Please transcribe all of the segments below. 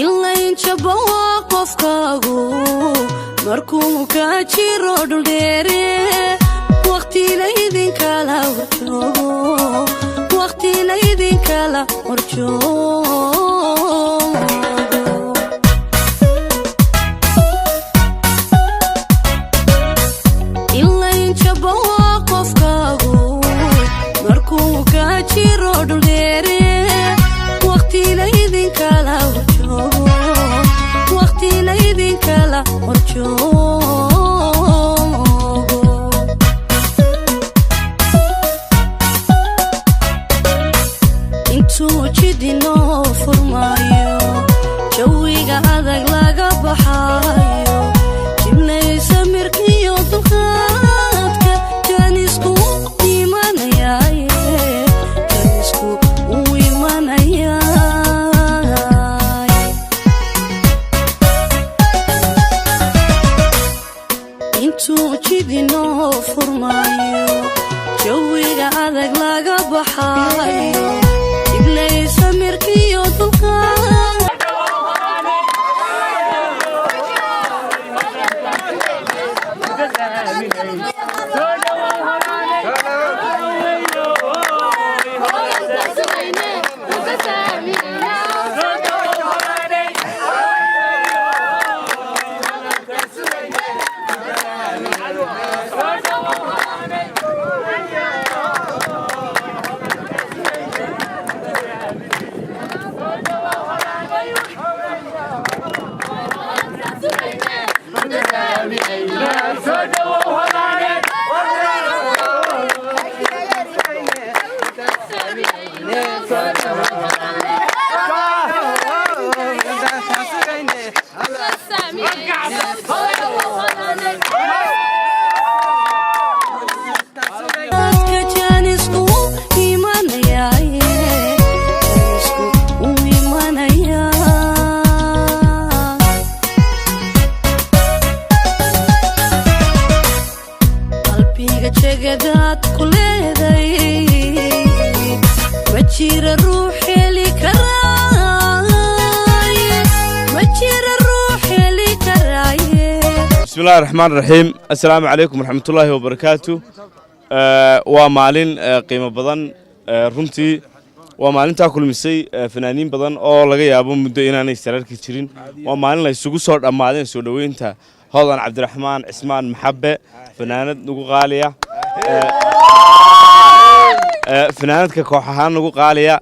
Ilaynjaba waa qofkaagu markuu ka jiro dhuldheere, waqti laydinkala horjoogo, waqti laydinkala horjoogo. Ilaynjaba waa qofkaagu markuu ka jiro dhuldheere, waqti laydinkala horjoogo, waqti laydinkala horjoogo. Intuu jidinoo furmaayo, jawiga adag laga baxaayo, jibnaysa mirkiyo dulqaadka, jaanisku imanayaaye, jaanisku uu imanayaa. Intuu jidinoo furmaayo, jawiga adag laga baxaayo, jibnaysa mirkiyo dulqaad. Dadka jaanisku imanayaaye, jaanisku uu imanayaa. Qalbiga jegadaad ku leeday ma jira ruux heli karaaye, ma jira ruux heli karaaye. Bismi illahi raxmaan raxiim. Assalaamu calaykum waraxmatullaahi wabarakaatu. Waa maalin qiimo badan runtii. Waa maalintaa kulmisay fanaaniin badan oo laga yaabo muddo inaanay sararki jirin. Waa maalin la isugu soo dhammaadeen soo dhoweynta Hodan Cabdiraxmaan Cismaan Maxabe, fanaanad nagu qaaliya, fanaanadka koox ahaan nagu qaaliya,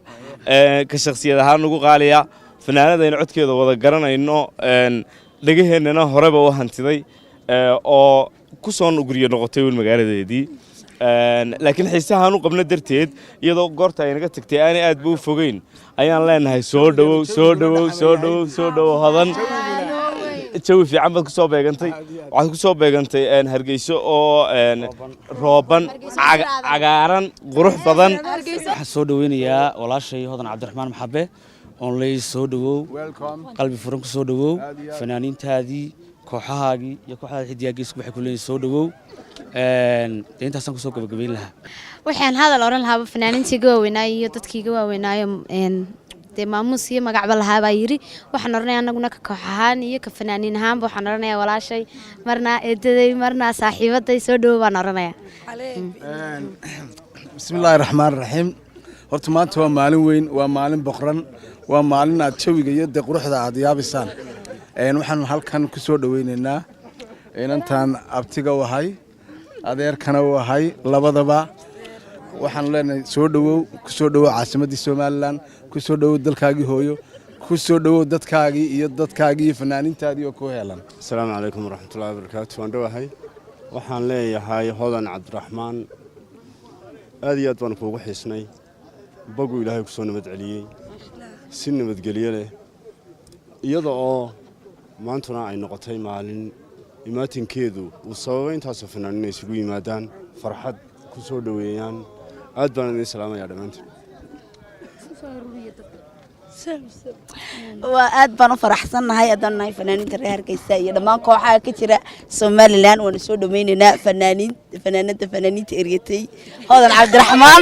ka shakhsiyad ahaan nagu qaaliya, fanaanad aynu codkeeda wada garanayno, dhegaheennana horeba u hantiday, oo ku soo guryo noqotay wel magaaladeedii. Laakiin xiisahaan u qabno darteed, iyadoo goorta ay naga tagtay aanay aadba u fogeyn, ayaan leenahay soo dhowow, soo dhowow, soo dhowow, soo dhowow, Hodan. Jawi fiican baad ku soo beegantay. Waxaad ku soo beegantay Hargeyso oo rooban, cagaaran, qurux badan. Waxaan soo dhaweynayaa walaashay Hodan Cabdiraxmaan Maxabe oon leey soo dhawow, qalbi furan ku soo dhawow. Fanaaniintaadii, kooxahaagii iyo kooxdaada Xidigaa Geesku waxay ku leeyihin soo dhawow. Dee intaasaan kusoo gabagabayn lahaa. Waxaan hadal odhan lahaaba fanaaniintii iga waaweynaayo iyo dadkii iga waaweynaayo, dee maamuus iyo magacba lahaa baa yidhi. Waxaan odhanaya anaguna ka koox ahaan iyo ka fanaaniin ahaanba, waxaan odhanaya walaashay, marna eedaday, marna saaxiibaday, soo dhowo baan odhanaya. Bismi illaahi raxmaan raxiim. Horta maanta waa maalin weyn, waa maalin boqran, waa maalin aad jawiga iyo dee quruxda aad yaabaysaan. Waxaan halkan ku soo dhaweynaynaa inantaan abtiga u ahay, adeerkana u ahay labadaba. Waxaan leenahay soo dhowow, ku soo dhowow caasimaddii Somaliland, ku soo dhowow dalkaagii hooyo, ku soo dhowow dadkaagii iyo dadkaagii iyo fanaaniintaadii oo ku heelan. Asalaamu calaykum waraxmatullahi wabarakaatu. Waan dhowahay. Waxaan leeyahay Hodan Cabdiraxmaan, aad iyo aad baan kuugu xiisnay. Baguu Ilaahay ku soo nabad celiyey si nabadgelyo leh, iyada oo maantuna ay noqotay maalin imaatinkeedu uu sababay intaasoo fanaaniin ay isugu yimaadaan, farxad ku soo dhoweeyaan. Aad baan idin salaamayaa dhammaantiin. Waa aad baan u faraxsannahay haddaan nahay fanaaniinta reer Hargeysa iyo dhammaan kooxaha ka jira Somaliland. Waanu soo dhaweynaynaa fanaaniin, fanaanada fanaaniinta eryatay, Hodan Cabdiraxmaan,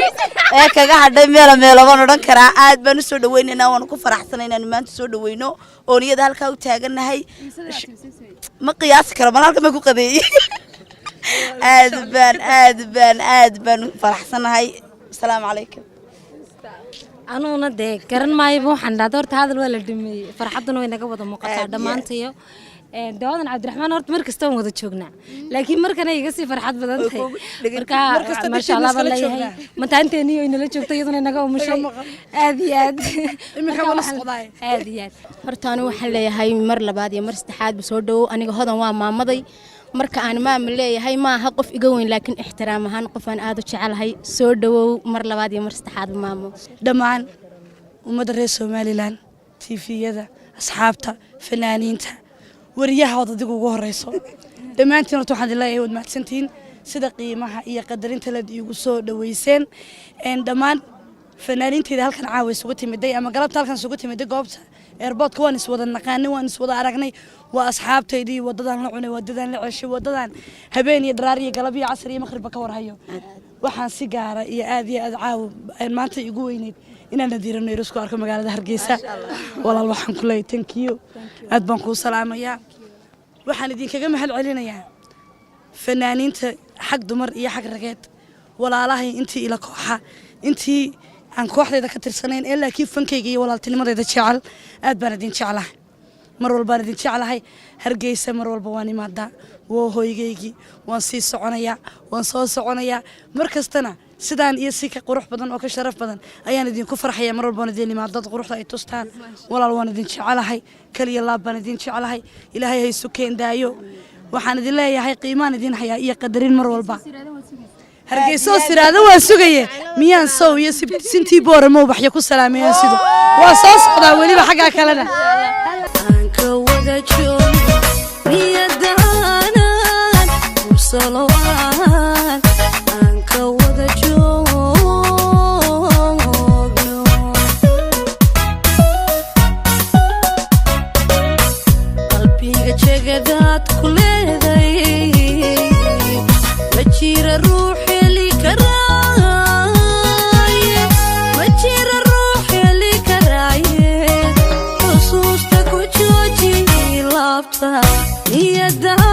ee kaga hadhay meela meelo baan odhan karaa. Aad baan u soo dhaweynaynaa, waanu ku faraxsanay inaanu maanta soo dhaweyno oon iyada halkaa u taagannahay. Ma qiyaasi karo mal halka ma ku qadeeyey. Aad baan, aad baan, aad baan u faraxsannahay. Asalaamu calaykum. Anuguna dee garan maayaba waxaan dhahda. Horta hadal waa la dhameeyey, farxadduna way naga wada muuqataa. Aad iyo dhammaantayo. Dee Hodan Cabdiraxmaan horta mar kasta waan wada joognaa, laakiin markana iga sii farxad badan tahay. Marka Mar kasta maasha Allah baan dhegtiina iskala leeyahay. joognaa. Mataanteeniyo inala joogto, iyaduna inaga umushay. Aad iyo aad. Iminka Marka wala socdaay. Aad iyo aad. Horta anigu waxaan leeyahay mar labaad iyo mar saddexaadba soo dhowow. Aniga Hodan waa maamaday. Marka aan maama leeyahay, ma aha qof iga weyn, laakiin ixtiraam ahaan qof aan aad u jecelahay. Soo dhowow mar labaad iyo mar saddexaadba, maamo. Dhammaan ummadda reer Somaliland, TV-yada, asxaabta, fanaaniinta, wariyaha ood adigu ugu horeyso, dhammaantiin horta waxaan idin leeyahay waad mahadsantihiin sida qiimaha iyo qadarinta leed iigu soo dhaweyseen. Dhammaan fanaaniinteyda halkan caawa isugu timiday ama galabta halkan isugu timiday goobta airportka, waan iswada naqaanay, waan iswada aragnay. Waa asxaabtaydii, wadadaan la cunay, wadadaan la ceshay, wadadaan habeen iyo dharaar iyo galab iyo casar iyo maqribba ka warhayo. Waxaan si gaara iyo aad iyo aad caawa maanta igu weyneyd inaan Nadiira Nayruus ku arko magaalada Hargeysa. Walaal, waxaan ku leeyahay thank you, aad baan kuu salaamayaa. Waxaan idinkaga mahad celinayaa fanaaniinta, xag dumar iyo xag rageed, walaalahay, intii ila kooxa, intii aan kooxdayda ka tirsanayn ee laakiin fankayga iyo walaaltinimadayda jecel. Aad baan idin jeclahay, mar walbaan idin jeclahay. Hargeysa mar walba waan imaadaa, waa hoygaygii. Waan sii soconayaa, waan soo soconayaa. Mar kastana sidaan iyo si ka qurux badan oo ka sharaf badan ayaan idinku farxaya. Mar walba waan idin imaadad quruxda ay tustaan. Walaal, waan idin jecelahay, kaliya laab baan idin jecelahay. Ilaahay ha isu keen daayo. Waxaan idin leeyahay qiimaan idin hayaa iyo qadarin mar walba. Hargeysoo siraado waan sugaye, miyaan sow iyo sintii booramo ubaxyo ku salaameeyaan? Sido waa soo socdaa weliba xaggaa kalena. Ka wada joogno niyadaanan mursalo aan ka wada joogno. Qalbiga jegadaad ku leeday ma jira ruux heli karaaye, ma jira ruux heli karaaye. Xusuusta ku jooji laabta niyadaanan.